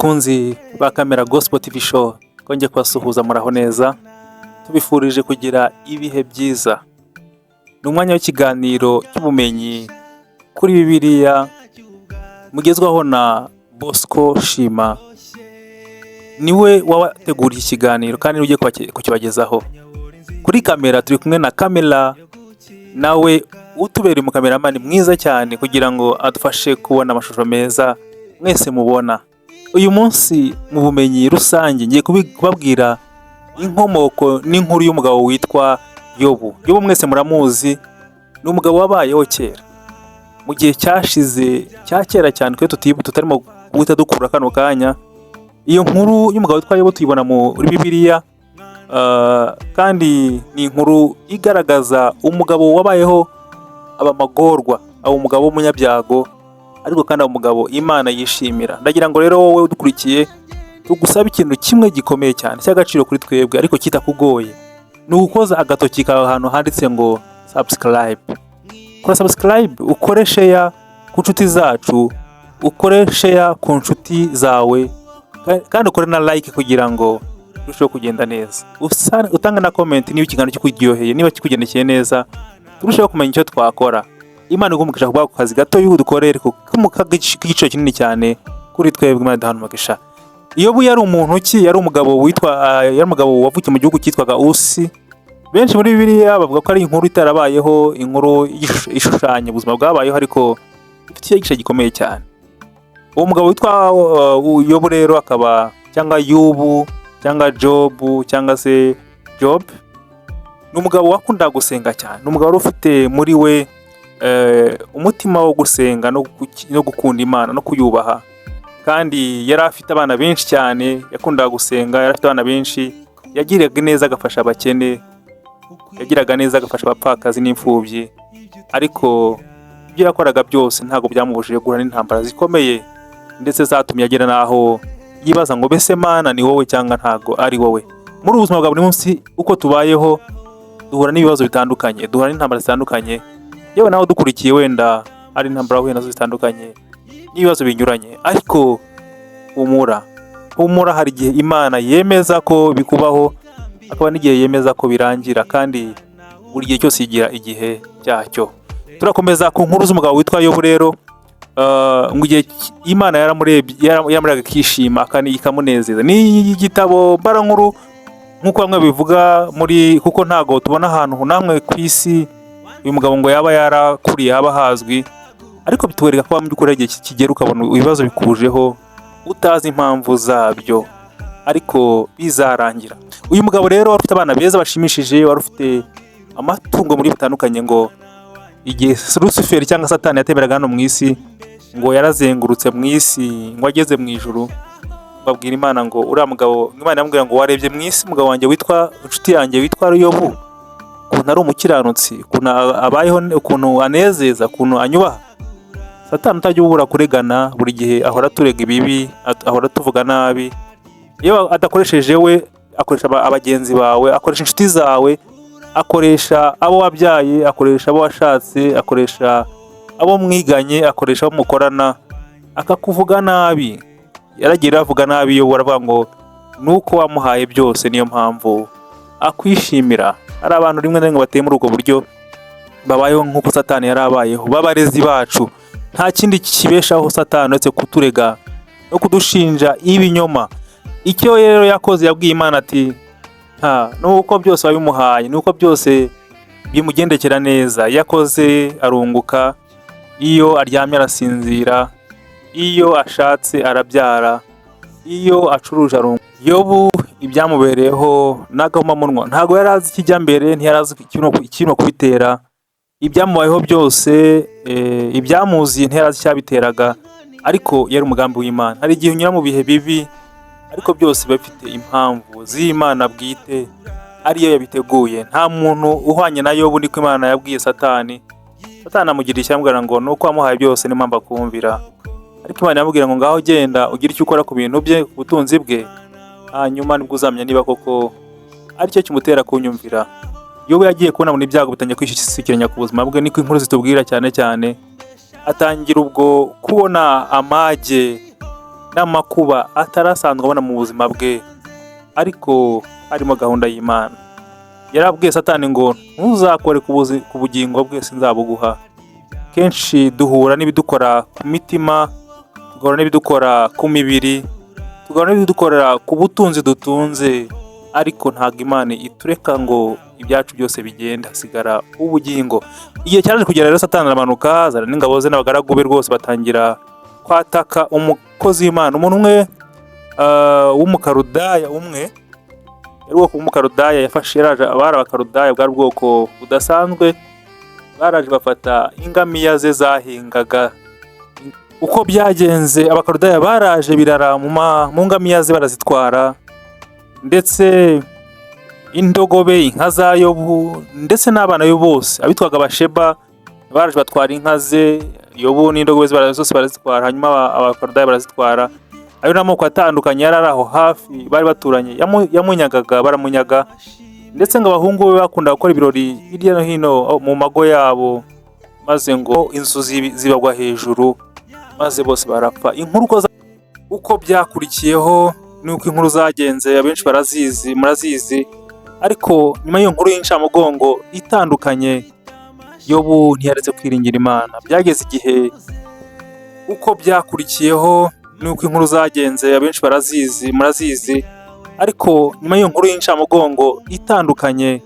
Bakunzi ba Kamera Gospel TV Show, twongeye kubasuhuza. Muraho neza? Tubifurije kugira ibihe byiza. Ni umwanya w'ikiganiro cy'ubumenyi kuri Bibiliya mugezwaho na Bosco Shima. Niwe wabateguriye ikiganiro kandi niwe ugiye kukibagezaho. Kuri kamera turi kumwe na Kamera, nawe utubereye umukameramani mwiza cyane kugira ngo adufashe kubona amashusho meza mwese mubona. Uyu munsi mu bumenyi rusange ngiye kubabwira inkomoko n'inkuru y'umugabo witwa Yobu. Yobu mwese muramuzi, ni umugabo wabayeho kera mu gihe cyashize cya kera cyane, twe tutarimo guhita dukura kano kanya. Iyo nkuru y'umugabo witwa Yobu tuyibona muri Bibiliya, kandi ni inkuru igaragaza umugabo wabayeho aba amagorwa, aba umugabo w'umunyabyago, ariko kandi aba umugabo Imana yishimira. Ndagira ngo rero wowe udukurikiye tugusabe ikintu kimwe gikomeye cyane cy'agaciro kuri twebwe ariko kitakugoye, ni ugukoza agatoki kawe ahantu handitse ngo "subscribe". Kora subscribe, ukore share ku nshuti zacu, ukore share ku nshuti zawe, kandi ukore na like kugira ngo turusheho kugenda neza. Utange na comment niba ikiganiro kikuryoheye, niba kikugendekeye neza, turusheho kumenya icyo twakora. Imana iguhe umugisha kubw'ako kazi gato dukorere k'igiciro kinini cyane kuri twebwe. Imana iduhane umugisha. Yobu yari umuntu ki? Yari umugabo witwa yari umugabo wavukiye mu gihugu cyitwaga Usi. Benshi muri Bibiliya bavuga ko ari inkuru itarabayeho, inkuru ishushanya ubuzima bwabayeho, ariko ifite icyigisho gikomeye cyane. Uwo mugabo witwa Yobu rero akaba, cyangwa Yubu, cyangwa Jobu, cyangwa se Job, ni umugabo wakundaga gusenga cyane. Ni umugabo wari ufite muri we umutima wo gusenga no gukunda Imana no kuyubaha, kandi yari afite abana benshi cyane. Yakundaga gusenga, yari afite abana benshi, yagiraga neza agafasha abakene, yagiraga neza agafasha abapfakazi n'imfubyi. Ariko ibyo yakoraga byose ntabwo byamubujije guhura n'intambara zikomeye, ndetse zatumye agera n'aho yibaza ngo: "Mbese Mana, ni wowe cyangwa ntabwo ari wowe?" Muri ubu buzima bwa buri munsi, uko tubayeho, duhura n'ibibazo bitandukanye, duhura n'intambara zitandukanye. Yewe nawe udukurikiye, wenda hari intambara wahuye nazo zitandukanye n'ibibazo binyuranye, ariko humura, humura. Hari igihe Imana yemeza ko bikubaho, hakaba n'igihe yemeza ko birangira, kandi buri gihe cyose igira igihe cyacyo. Turakomeza ku nkuru z'umugabo witwa Yobu rero. Ngo igihe Imana yaramurebye, yaramurebaga akishima kandi ikamunezeza. Ni igitabo mbarankuru nk'uko bamwe bivuga muri, kuko ntago tubona ahantu namwe ku isi uyu mugabo ngo yaba yarakuriye haba hazwi, ariko bitwereka ko mu by'ukuri hari igihe kigera ukabona ibibazo bikujeho utazi impamvu zabyo, ariko bizarangira. Uyu mugabo rero wari ufite abana beza bashimishije, wari ufite amatungo muri bitandukanye, ngo igihe Rusiferi cyangwa Satani yatemberaga hano mu isi, ngo yarazengurutse mu isi, ngo ageze mu ijuru babwira Imana ngo uriya mugabo, Imana yamubwira ngo: "Warebye mu isi umugabo wanjye witwa, inshuti yanjye witwa Yobu, ukuntu ari umukiranutsi, ukuntu abayeho, ukuntu anezeza, ukuntu anyubaha?" Satani utajya ubura kuregana, buri gihe ahora aturega ibibi, ahora atuvuga nabi. Iyo adakoresheje we, akoresha abagenzi bawe, akoresha inshuti zawe, akoresha abo wabyaye, akoresha abo washatse, akoresha abo mwiganye, akoresha abo mukorana, akakuvuga nabi. Yaragiye avuga nabi iyo baravuga ngo nuko wamuhaye byose, niyo mpamvu akwishimira. Hari abantu rimwe na rimwe bateye muri ubwo buryo, babayeho nk'uko Satani yari abayeho, b'abarezi bacu. Nta kindi kibeshaho Satani uretse kuturega no kudushinja ibinyoma. Icyo rero yakoze, yabwiye Imana ati: "Nta nuko byose wabimuhaye, nuko byose bimugendekera neza. Iyo akoze arunguka, iyo aryamye arasinzira, iyo ashatse arabyara, iyo acuruje arunguka." Yobu ibyamubereyeho n'agahomamunwa. Ntabwo yari azi ikijya mbere, ntiyari azi ikirimo kubitera. Ibyamubayeho byose, ibyamuziye, ntiyari azi icyabiteraga, ariko yari umugambi w'Imana. Hari igihe unyura mu bihe bibi, ariko byose biba bifite impamvu z'Imana bwite, ariyo yabiteguye. Nta muntu uhwanye na Yobu, niko Imana yabwiye Satani. Satani amugira ishyamba ngo nuko wamuhaye byose niyo mpamvu akumvira, ariko Imana yamubwira ngo: "Ngaho genda ugire icyo ukora ku bintu bye, ku butunzi bwe, hanyuma nibwo uzamenya niba koko aricyo kimutera kunyumvira." Yobu yagiye kubona mu ibyago bitangiye kwisukiranya ku buzima bwe, niko inkuru zitubwira. Cyane cyane atangira ubwo kubona amage n'amagorwa akomeye cyane. n'amakuba atarasanzwe abona mu buzima bwe, ariko harimo gahunda y'Imana. Yarabwiye Satani ngo ntuzakore ku bugingo bwe, sinzabuguha. Kenshi duhura n'ibidukora ku mitima, tugahura n'ibidukora ku mibiri, tugahura n'ibidukora ku butunzi dutunze, ariko ntabwo Imana itureka ngo ibyacu byose bigende, hasigara ubugingo. Igihe cyaje kugera rero, Satani aramanuka azana n'ingabo ze n'abagaragu be rwose, batangira kwataka umukozi w'Imana. Umuntu umwe w'Umukarudaya, umwe yari ubwoko bw'Umukarudaya yafashe, yaraje, abari Abakarudaya bwari ubwoko budasanzwe, baraje bafata ingamiya ze zahingaga. Uko byagenze, Abakarudaya baraje birara mu ngamiya ze barazitwara, ndetse indogobe, inka za Yobu, ndetse n'abana be bose abitwaga Abasheba baraje batwara inka ze. Yobu n'indogobe ze zose barazitwara, hanyuma Abakarudaya barazitwara. Ayo ni amoko atandukanye yari ari aho hafi bari baturanye, yamunyagaga, baramunyaga. Ndetse ngo abahungu be bakunda gukora ibirori hirya no hino mu mago yabo, maze ngo inzu zibagwa hejuru, maze bose barapfa. Inkuru uko byakurikiyeho nuko inkuru zagenze, abenshi barazizi, murazizi. Ariko nyuma y'iyo nkuru y'incamugongo itandukanye, Yobu ntiyaretse kwiringira Imana. Byageze igihe, uko byakurikiyeho nuko inkuru zagenze, abenshi barazizi, murazizi. Ariko nyuma y'iyo nkuru y'incamugongo itandukanye,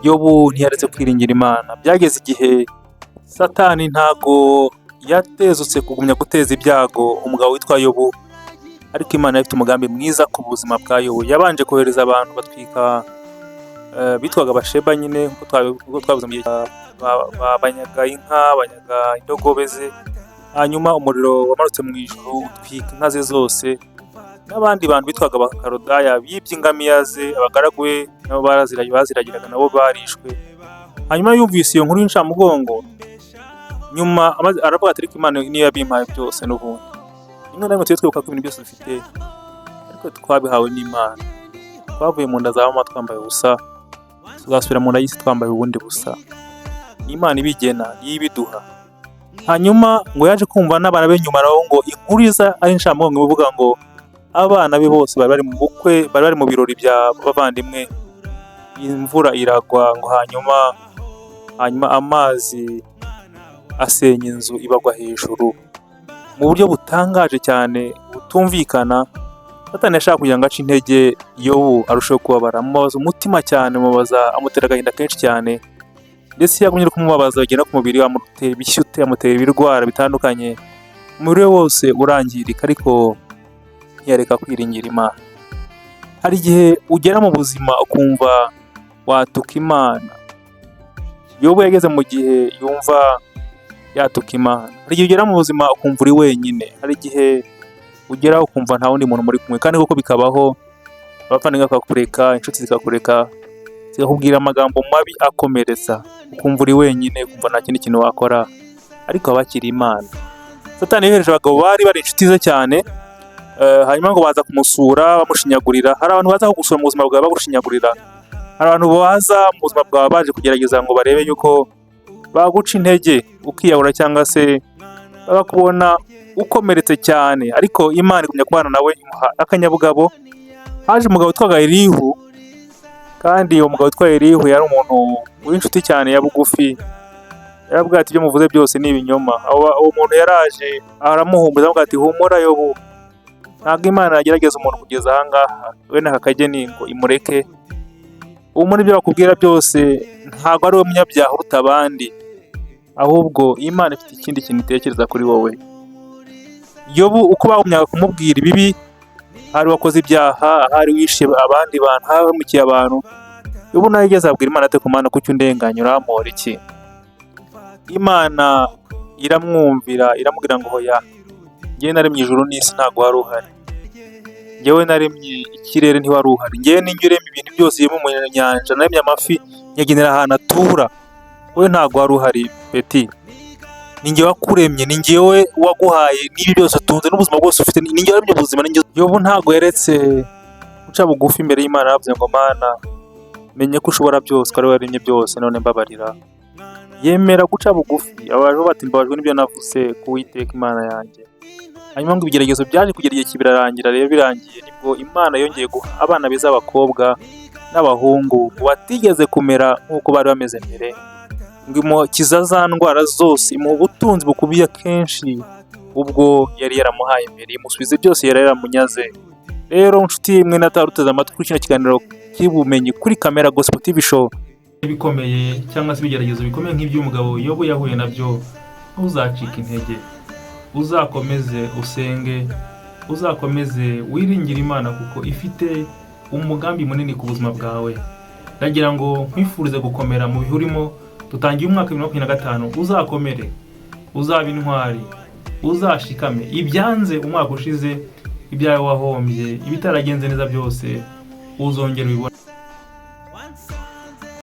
Yobu ntiyaretse kwiringira Imana. Byageze igihe Satani ntago yatezutse kugumya guteza ibyago umugabo witwa Yobu, ariko Imana ifite umugambi mwiza ku buzima bwa Yobu. Yabanje kohereza abantu batwika bitwaga Abasheba nyine, nk'uko twabivuze mu gihe banyaga inka, banyaga indogobe ze, hanyuma umuriro wamanutse mu ijuru utwika inka ze zose. N'abandi bantu bitwaga Abakarodaya bibye ingamiya ze, abagaragu be nabo baziragiraga, nabo barishwe. Hanyuma yumvise iyo nkuru y'incamugongo nyuma aravuga ati: "Ariko Imana niyo yabimpaye byose n'ubundi." Rimwe na rimwe tujye twibuka ko ibintu byose dufite ariko twabihawe n'Imana. Twavuye mu nda za mama twambaye ubusa, tuzasubira mu nda y'isi twambaye ubundi busa. Ni Imana ibigena, niyo ibiduha. Hanyuma ngo yaje kumva n'abana be nyuma nabo, ngo inkuru iza ari incamugongo ivuga ngo abana be bose bari bari mu bukwe, bari bari mu birori bya bavandimwe, imvura iragwa ngo hanyuma amazi asenya inzu ibagwa hejuru mu buryo butangaje cyane butumvikana. Satani yashaka kugira ngo ace intege Yobu arusheho kubabara, amubabaza umutima cyane, amubabaza, amutera agahinda kenshi cyane. Ndetse iyo agumye kumubabaza bigera ku mubiri, amutera ibishyute, amutera ibirwara bitandukanye, umubiri we wose urangirika, ariko ntiyareka kwiringira Imana. Hari igihe ugera mu buzima ukumva watuka Imana. Yobu yageze mu gihe yumva yatuka Imana. Hari igihe ugera mu buzima ukumva uri wenyine, hari igihe ugeraho ukumva nta wundi muntu muri kumwe, kandi koko bikabaho, abavandimwe bakakureka, inshuti zikakureka, zikakubwira amagambo mabi akomeretsa, ukumva uri wenyine, ukumva nta kindi kintu wakora, ariko haba hakiri Imana. Satani yohereje abagabo bari bari inshuti ze cyane, hanyuma ngo baza kumusura bamushinyagurira. Hari abantu baza kugusura mu buzima bwawe bagushinyagurira, hari abantu baza mu buzima bwawe baje kugerageza ngo barebe yuko baguca intege ukiyahura, cyangwa se bakubona ukomeretse cyane, ariko Imana igumya kubana nawe, imuha akanyabugabo. Haje umugabo witwaga Elihu, kandi uwo mugabo witwa Elihu yari umuntu w'inshuti cyane ya bugufi. Yarabwiye ati: "Ibyo muvuze byose ni ibinyoma." Uwo muntu yaraje aramuhumuriza, aramubwira ati: "Humura Yobu, ntabwo Imana yagerageza umuntu kugeza aha ngaha wenda aka kageni ngo imureke. Ubu muri ibyo bakubwira byose ntabwo ari we munyabyaha uruta abandi, ahubwo Imana ifite ikindi kintu itekereza kuri wowe." Yobu uko bagumyaga kumubwira ibibi, ahari wakoze ibyaha, ahari wishe abandi bantu, ahari wahemukiye abantu, Yobu nawe yigeze abwira Imana ati: "Ku Mana, kuki undenganya? Urampora iki?" Imana iramwumvira, iramubwira ngo: "Hoya, njyewe naremye ijuru n'isi ntabwo wari uhari, njyewe naremye ikirere ntiwari uhari, njyewe ninjye urema ibintu byose biri mu nyanja, naremye amafi nyagenera ahantu atura, wowe ntabwo wari uhari petit. Ni njye wakuremye, ni njyewe waguhaye n'ibi byose utunze n'ubuzima bwose ufite, ni njye waremye ubuzima, ni njye." Yobu ntabwo yaretse guca bugufi imbere y'Imana. Yaravuze ngo: "Mana, menye ko ushobora byose, ko ari wowe waremye byose, none mbabarira." Yemera guca bugufi, abantu bati: "Mbabajwe n'ibyo navuze ku Uwiteka Imana yanjye." Hanyuma ngo ibigeragezo byaje kugera igihe birarangira. Rero birangiye nibwo Imana yongeye guha abana beza, abakobwa n'abahungu batigeze kumera nk'uko bari bameze mbere. Ngo imukiza za ndwara zose, imuha ubutunzi bukubiye kenshi ubwo yari yaramuhaye mbere, imusubiza byose yari yaramunyaze. Rero nshuti mwe natari uteze amatwi kuri kino kiganiro cy'ubumenyi kuri Kamera Gospel TV Show, ibikomeye cyangwa se ibigeragezo bikomeye nk'iby'umugabo Yobu yahuye nabyo, ntuzacike intege, uzakomeze usenge, uzakomeze wiringire Imana kuko ifite umugambi munini ku buzima bwawe. Ndagira ngo nkwifurize gukomera mu bihe urimo. Dutangiye umwaka wa 2025, uzakomere, uzaba intwari, uzashikame. Ibyanze umwaka ushize, ibyawe wahombye, ibitaragenze neza byose, uzongera ubibone.